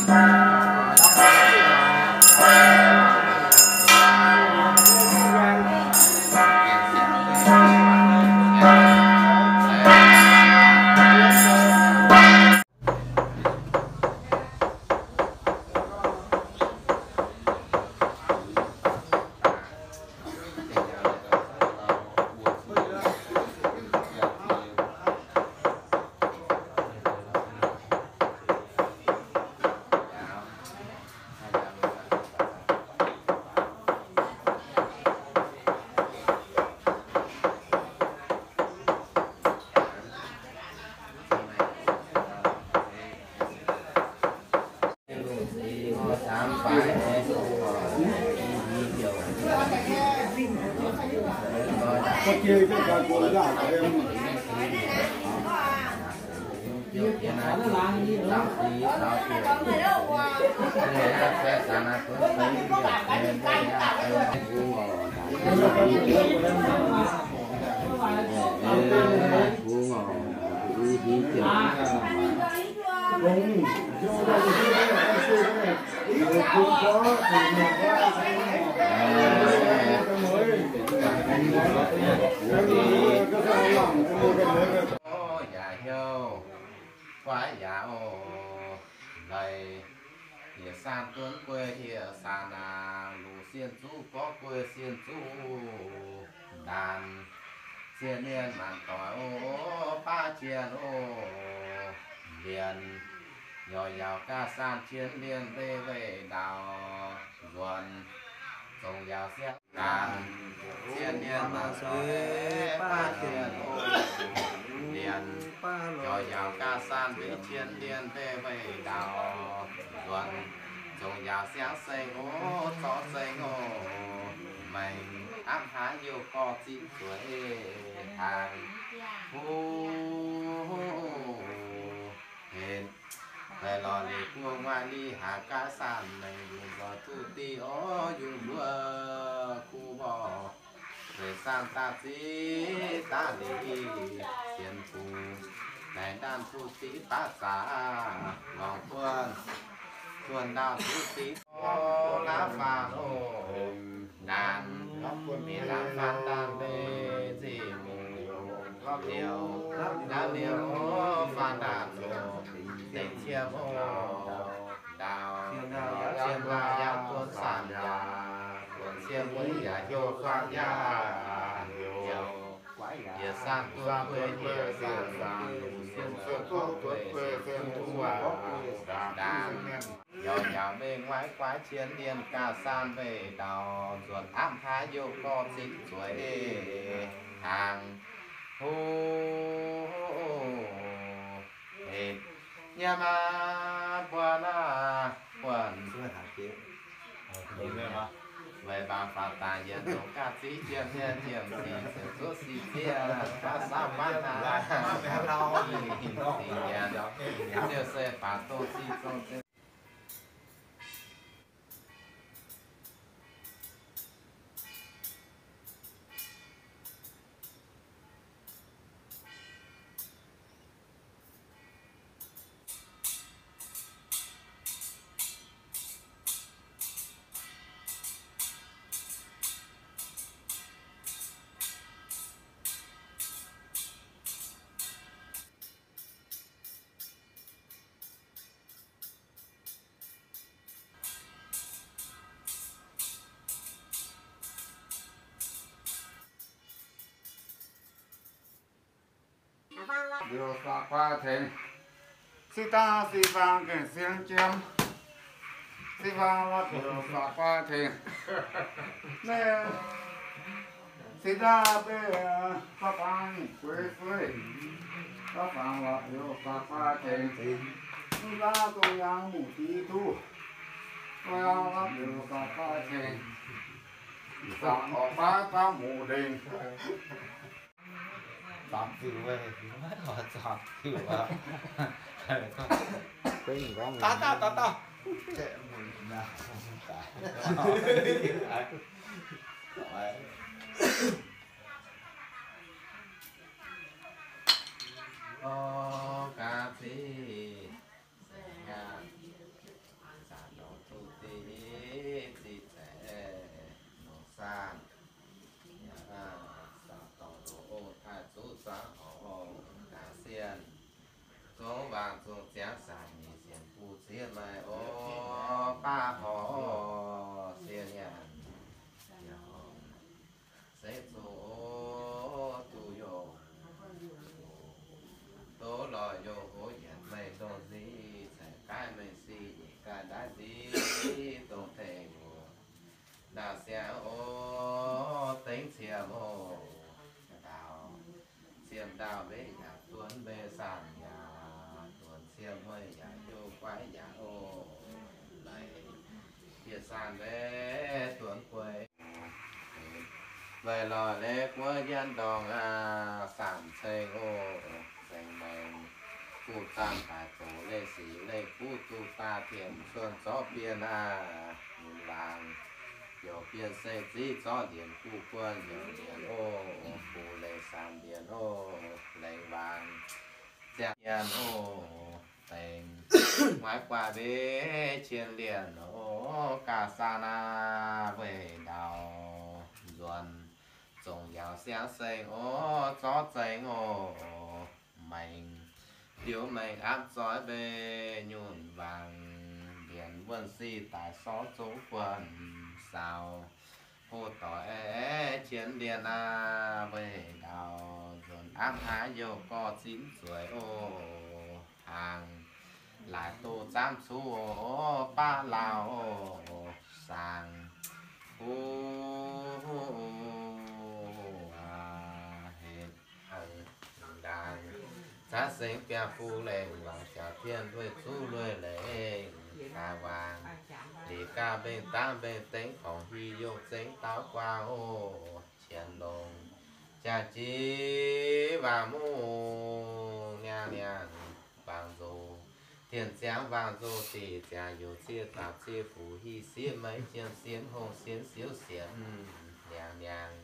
Yaac hnyouv guaiv yaac oc. Laaix hieh saanh duonv guei hieh saanh aac, lungh sienh zuqc gorngv guei sienh zuqc ndaanc. Sienh mienh maanc doic oc, baav jien oc, mbienc, yaac yaauc gaav saanh jien lienh mbeih weih ndaauh nzuonx, zongc yaauc siangv ndaanc. Sienh mienh maanc doic baav jien oc, mbienc, yaac yaauc gaav saanh mbeih jien lienh mbeih weih ndaauh nzuonx, zongc yaauc siangv seng oc, zorqv seng oc, maengx apv haaix youh gorx zipv zueiz hnaangx. Huv, henv, daaih lorz liuz guoqv nguaaiv li haaix gaav saanh maengx yungz nzoih duqv diqv oc, yungz mbuo kuv mborqv. Zueiz saanh daaih ziqv daaih liuz, sienx bungx daaih ndaanh duqv diqv baav zaqc, lorngx buonv, buonv ndaauh duqv diqv laav faanv oc. Ndaanc, mingh laav faanv ndaanc mbeih ziqc mungc liuz, ndaanc liuz faanv ndaanc oc, dengc cie oc. Ndaauh, cie ndaauh yaac buonv saanh yaac, buonv cie mbuo yaac heuc faanv yaac heuc. Yietc saanh duqv guei, yietc saanh duqv guei, sienx zuqc duqv guei, sienx zuqc guei, ndaanc. Yaac yaac mengh waaiv guaiv jien lienh gaav saanh mbeih ndaauh, nzuonx apv haaix youh gorx zipv zueiz hnaangx. Huv, nyiemc aqv, buonv aqv, buonv. Weic baac faaux daaih yietc longc gaav ziqv jiem nyei jiem sic, ziouc zuqv sic zieqv, baav saauv baav hnaangx, sic nyanc, ziouc se faaux dongh sic zong zieqv. Liuz faaux guaax tengx. Sieqv daav sieqv faang gaengh siang jiem. Sieqv faang la'biouv faaux guaax tengx. Naaiv sieqv daav beiv faang gueix fuix. Faang la'biouv faaux guaax tengx. Mv daav dongh yangh muc div duqv. Dongh yangh la'biouv faaux guaax tengx. Faaux orqc baav baav muc lengc. Dangx ziux weih, maiv oix dangx ziux aqv. Daaih, daaih, daaih, daaih. O, ga'fei. yaac hiuv guaiv yaac oc, laaix bieqc saanh leiz duonx gueix. Weic lorz leiz guoqv njienv ndorngx aac, saamc ceng oc, ceng maengx, fuqv zaamv daaih zoux leih sic leih fuqv duqv daaih tienx cuonx zorqv bienh aac, yunc laangz, youc bienh seng ziqv zorqv ndienx guv guon youc ndienx oc, guv leiz saamc ndienx oc, lengz waanc ziangh mienh oc, dengx muaiv guaax mbev qien lienh oc, gaax saa naah weih ndaaux nzuonx, zongc yaauc siangv seng oc, zorqv zengx oc, maengx liuz maengx aapv zoih mbeih nyunc wangc, mbienx wuonh sic daaih sorv zungv guonh saaux, hoc doic aeqv, qienx lienh aav, weih ndaaux nzuonx aapv haaix youh gorx zipv zueiz oc, hnaangx laaix doh zaamv cuv oc, baav laauh oc, saangx huv hec hnaangx, zaav sengx biaa fu lengh, wangc jaax tien lueiz zuqv lueiz lengh, daaih wangc liqc gaav mbeng dangv mbeng dengv, korngc hi youh zengx daauv guaa oc, qienx longx jaax jiex wangc mungh niangh niangh, bangc nzox dienh ziangx wangc nzox diqc ziangx, youz zieqv dapc zieqv fuqv hiv sieqv meiv jien sienx hongh sienx siouv sienx niangh niangh,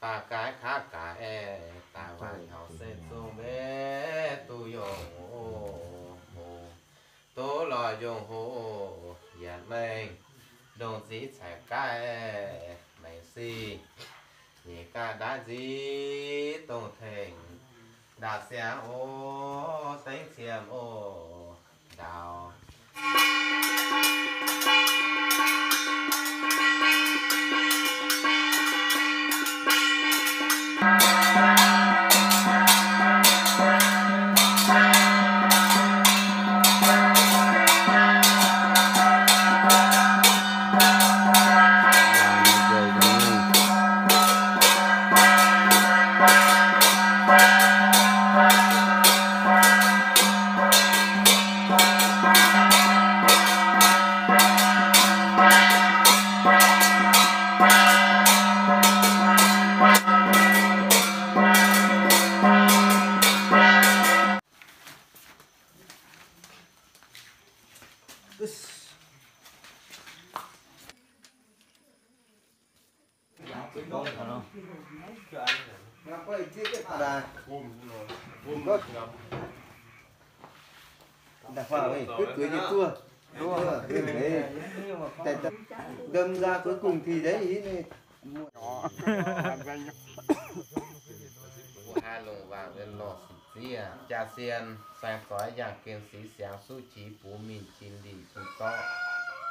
baac gaaix kaav gaaix aeqv, daaih wangc hnyouv se zungv maiv duqv yongh hoc, duqv lorz yongh hoc yietc mengh, ndongc ziqv caiv gaaih mengh sic, nyic gaaih ndaaiv nziv dongh tengx, ndaauv siangx oc, dengv qiemx oc, ndaauv. Đâm ra cuối cùng thì đấy ý này. Mbuo haih longc waac lorz sic ziev jaa-sien, saeng-zoix yangh gen sic siangx suqv qiex buv mingh jin lingh zunh zorqv.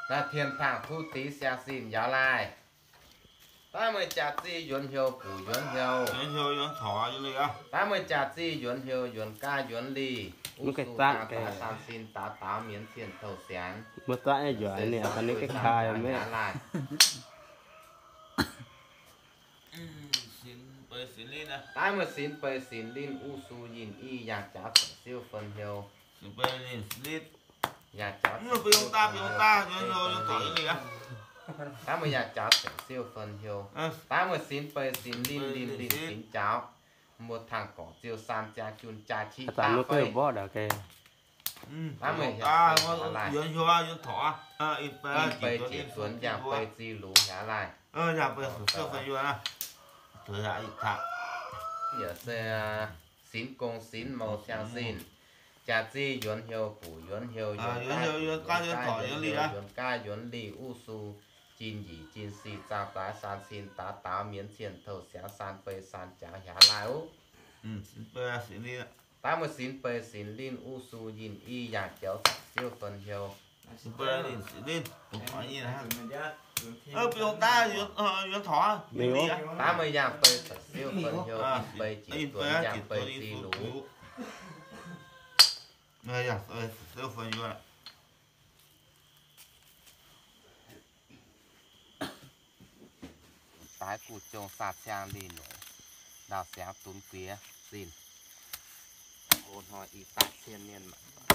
Naaiv tien tangh kuv dix siang sin yaac laaih. Daaih meih jaax zih yuonx hnyouv buc yuonx hnyouv. Daaih meih jaax zih yuonx hnyouv yuonx gaav yuonx lih. Uv su dangh daaix san sin daaix daaux mienz cien touh siangx. Daaih meih sinx bei sinx linh uv su yinh i yangh jaax zoux siouv fen hnyouv. Daaih meih yangh jaax zoux siouv fen hnyouv. Daaih meih sinx bei sinx linh linh linh sinx jaax. Mbuo tangh gorqc ziouc san jaa jun jaa qiv daav fei. Daaih meih yangh bei jiex zuonx yangh bei zih lux yaac laaih. Yaac se sinx gong sinx mou siang sin. Jaax zih yuonx hnyouv buc yuonx hnyouv yuonx gaav yuonx lih uv su jin yiex jin sic zaangh daaix san sin daaix daaux mienz cien touh siangx san fei san jaax yaac laaih oc. Daaih meih sinx bei sinx linh uv su yinh i yangh jauv zoux siouv fen hnyouv. Daaih meih yangh bei zoux siouv fen hnyouv, bei jiex zuonx yangh bei zih lux. Daaih guv jong saa ciang lih noic, ndau siangx dunx guiex zinh. O hnoi i daaih cien mienh mangc.